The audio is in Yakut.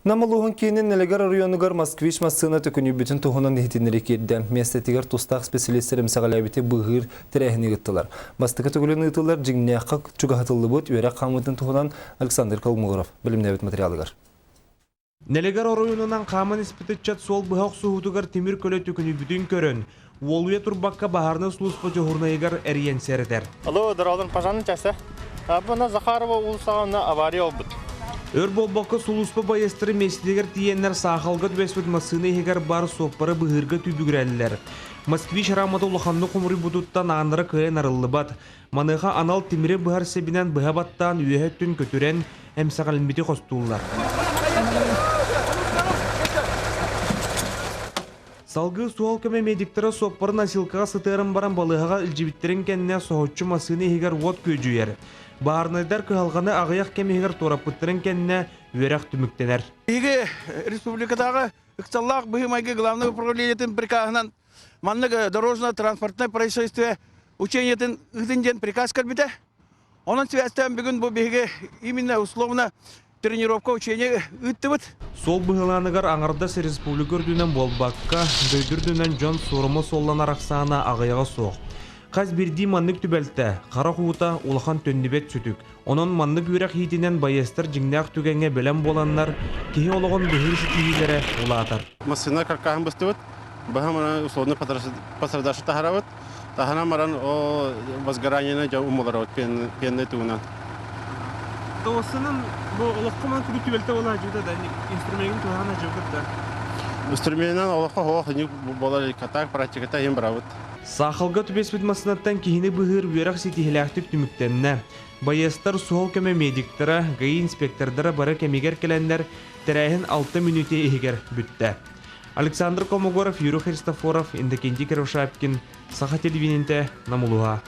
Нам улууһун киинин Нэлэгэр оройуонугар «Москвич» массыына төкүнүйбүтүн туһунан иһитиннэрии киирдэ. Миэстэтигэр тустаах специалистэр эмсэҕэлээбити быыһыыр тэрээһини ыыттылар. Бастакы төгүлүн ыытыллар дьиҥнээххэ чугаһатыллыбыт үөрэх хаамыытын туһунан Александр Колмогоров бэлэмнээбит материалыгар. Нэлэгэр оройуонунан хааман испит ыччат суол быһа охсуһуутугар тимир көлө төкүнүйбүтүн көрөн, уолуйа турбакка баһаарынай сулууспа дьуһуурунайыгар эрийэн сэрэтэр. Алло, дорогун пожарный часы. Бу Захарова уулуссаҕа авария олбут. Өр буолбакка сулууспа байыастары миэстэтигэр тиийэннэр саахалга түбэспит массыына иһигэр баар суоппары быһыырга түбүгүрэллэр. Москвич рамата улаханнык хомуруйбутуттан ааннара кыайан арыллыбат. Маныаха анал тимири быһар сэбинэн быһа баттаан үөһэ өттүн көтүрэн, эмсэҕэлэммити хостууллар. Салгыы суһал көмө медиктара суоппары носилкаҕа сытыаран баран балыыһаҕа илдьибиттэрин кэннэ соһуччу массыына иһигэр уот күөдьүйэр. Баарынайдар кыһалҕаны аҕыйах кэм иһигэр туораппыттарын кэннэ үөрэх түмүктэнэр. Биһиги республикатааҕы ыксаллаах быһыы-майгы главное управлениетын приказынан маннык дорожно-транспортное происшествие учениетын ыытын диэн приказ кэлбитэ. Онон сибээстээн бүгүн бу биһиги именно условно тренировка учение ыыттыбыт. Суол быһылааныгар аҥардас республика үрдүнэн буолбакка, дойду үрдүнэн дьон суорума суолланар ахсаана аҕыйаҕа суох. Хас биирдии маннык түбэлтэ, харах уута, улахан төннүбэт сүтүк. Онон маннык үөрэх иитинэн байыастар дьиҥнээх түгэҥҥэ бэлэм буоланнар, киһи олоҕун быһыыр ситиһиилэрэ улаатар. Массыына каркаһын быстыбыт, быһа баран условно пострадавший таһарабыт. Таһынан баран о возгоранияны дьэ умуларабыт пенный тугунан. Тоҕусунан бу олоххо ман куруук түбэлтэ буола сылдьыбыта да инструментын туһаан сылдьыбыт да. Инструментынан олоххо хоох инник буолар катак практиката иһин барабыт. Саахалга түбэспит массыынаттан киһини быһыыр үөрэх ситиһилээхтик түмүктэннэ. Байыастар суһал көмө медиктара, ГАИ инспектордара бары кэмигэр кэлэннэр тэрээһин 6 мүнүүтэ иһигэр бүттэ. Александр Комогоров, Юрий Христофоров, Иннокентий Кривошапкин, Саха телевидениетэ, Намулуһа.